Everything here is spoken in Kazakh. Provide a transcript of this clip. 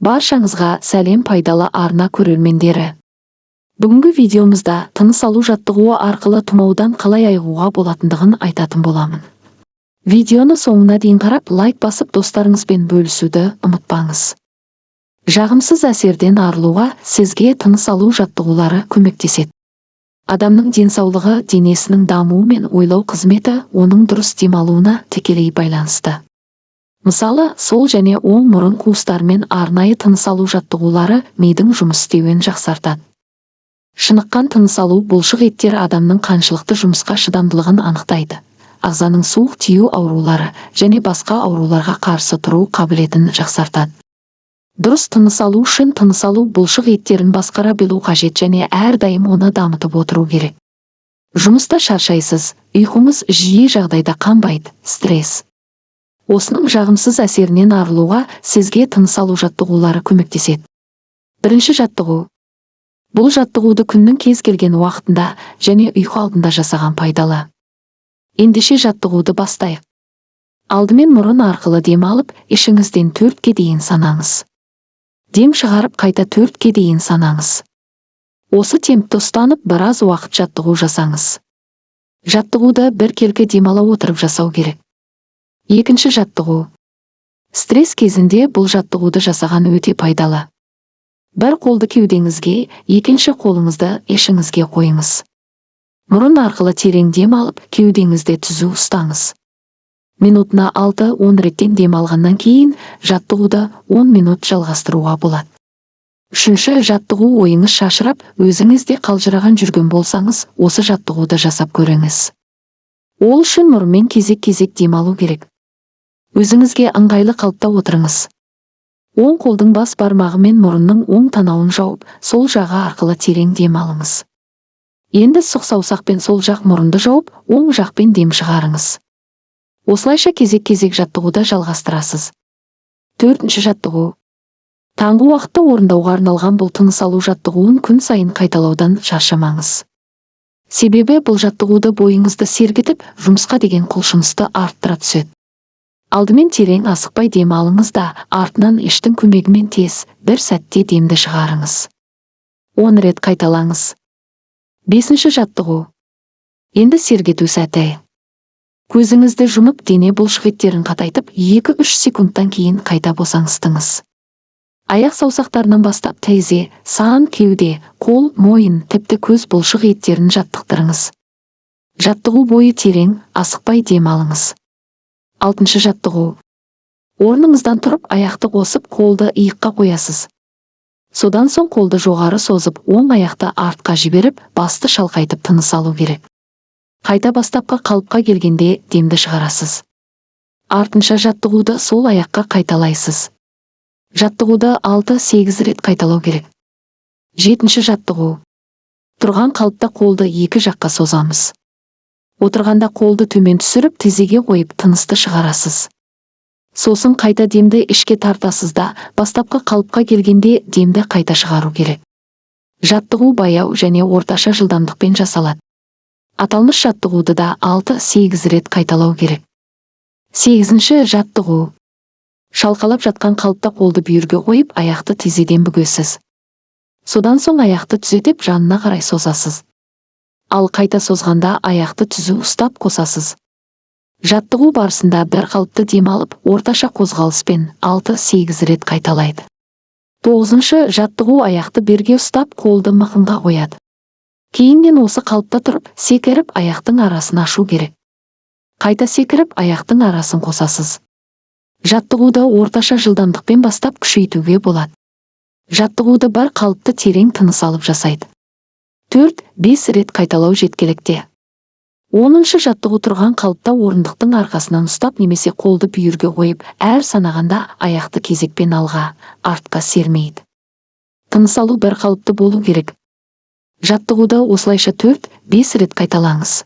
Баршаңызға сәлем, пайдалы арна көрермендері! Бүгінгі видеомызда тыныс алу жаттығуы арқылы тұмаудан қалай айығуға болатындығын айтатын боламын. Видеоны соңына дейін қарап, лайк басып, достарыңызбен бөлісуді ұмытпаңыз. Жағымсыз әсерден арылуға сізге тыныс алу жаттығулары көмектеседі. Адамның денсаулығы, денесінің дамуы мен ойлау қызметі оның дұрыс демалуына тікелей байланысты. Мысалы, сол және оң мұрын қуыстарымен арнайы тыныс алу жаттығулары мидың жұмыс істеуін жақсартады. Шыныққан тыныс алу бұлшық еттер адамның қаншалықты жұмысқа шыдамдылығын анықтайды. Ағзаның суық тию аурулары және басқа ауруларға қарсы тұру қабілетін жақсартады. Дұрыс тыныс алу үшін тыныс алу бұлшық еттерін басқара білу қажет және әрдайым оны дамытып отыру керек. Жұмыста шаршайсыз, ұйқыңыз жиі жағдайда қанбайды, стресс. Осының жағымсыз әсерінен арылуға сізге тыныс алу жаттығулары көмектеседі. Бірінші жаттығу. Бұл жаттығуды күннің кез келген уақытында және ұйқы алдында жасаған пайдалы. Ендеше, жаттығуды бастайық. Алдымен мұрын арқылы дем алып, ішіңізден төртке дейін санаңыз. Дем шығарып, қайта төртке дейін санаңыз. Осы темпті ұстанып, біраз уақыт жаттығу жасаңыз. Жаттығуды біркелкі демала отырып жасау керек. Екінші жаттығу. Стресс кезінде бұл жаттығуды жасаған өте пайдалы. Бір қолды кеудеңізге, екінші қолыңызды ішіңізге қойыңыз. Мұрын арқылы терең дем алып, кеудеңізде түзу ұстаңыз. Минутына 6-10 реттен дем алғаннан кейін жаттығуды 10 минут жалғастыруға болады. Үшінші жаттығу. Ойыңыз шашырап, өзіңіз де қалжыраған жүрген болсаңыз, осы жаттығуды жасап көріңіз. Ол үшін мұрынмен кезек-кезек дем алу керек. Өзіңізге ыңғайлы қалыпта отырыңыз. Оң қолдың бас бармағымен мұрынның оң танауын жауып, сол жағы арқылы терең дем алыңыз. Енді сұқ саусақпен сол жақ мұрынды жауып, оң жақпен дем шығарыңыз. Осылайша кезек-кезек жаттығуды жалғастырасыз. Төртінші жаттығу. Таңғы уақытта орындауға арналған бұл тыныс алу жаттығуын күн сайын қайталаудан шаршамаңыз. Себебі бұл жаттығуды бойыңызды сергітіп, жұмысқа деген құлшынысты арттыра түседі. Алдымен терең, асықпай дем алыңыз да, артынан іштің көмегімен тез, бір сәтте демді шығарыңыз. 10 рет қайталаңыз. Бесінші жаттығу. Енді сергіту сәті. Көзіңізді жұмып, дене бұлшықеттерін қатайтып, 2-3 секундтан кейін қайта босаңсытыңыз. Аяқ саусақтарынан бастап тізе, сан, кеуде, қол, мойын, тіпті көз бұлшық еттерін жаттықтырыңыз. Жаттығу бойы терең, асықпай дем алыңыз. Алтыншы жаттығу. Орныңыздан тұрып, аяқты қосып, қолды иыққа қоясыз. Содан соң қолды жоғары созып, оң аяқты артқа жіберіп, басты шалқайтып тыныс алу керек. Қайта бастапқы қалыпқа келгенде демді шығарасыз. Артынша жаттығуды сол аяққа қайталайсыз. Жаттығуды 6-8 рет қайталау керек. Жетінші жаттығу. Тұрған қалыпта қолды екі жаққа созамыз. Отырғанда қолды төмен түсіріп, тізеге қойып, тынысты шығарасыз. Сосын қайта демді ішке тартасыз да, бастапқы қалыпқа келгенде демді қайта шығару керек. Жаттығу баяу және орташа жылдамдықпен жасалады. Аталмыш жаттығуды да 6-8 рет қайталау керек. Сегізінші жаттығу. Шалқалап жатқан қалыпта қолды бүйірге қойып, аяқты тізеден бүгесіз. Содан соң аяқты түзетіп, жанына қарай созасыз. Ал қайта созғанда аяқты түзу ұстап қосасыз. Жаттығу барысында бір қалыпты дем алып, орташа қозғалыспен 6-8 рет қайталайды. Тоғызыншы жаттығу. Аяқты берге ұстап, қолды мықынға қояды. Кейіннен осы қалыпта тұрып, секіріп, аяқтың арасын ашу керек. Қайта секіріп, аяқтың арасын қосасыз. Жаттығуды орташа жылдамдықпен бастап, күшейтуге болады. Жаттығуды бір қалыпты терең тыныс алып жасайды. 4-5 рет қайталау жеткілікті. 10-шы жаттығу. Тұрған қалыпта орындықтың арқасынан ұстап немесе қолды бүйірге қойып, әр санағанда аяқты кезекпен алға, артқа сермейді. Тыныс алу бір қалыпты болу керек. Жаттығуды осылайша 4-5 рет қайталаңыз.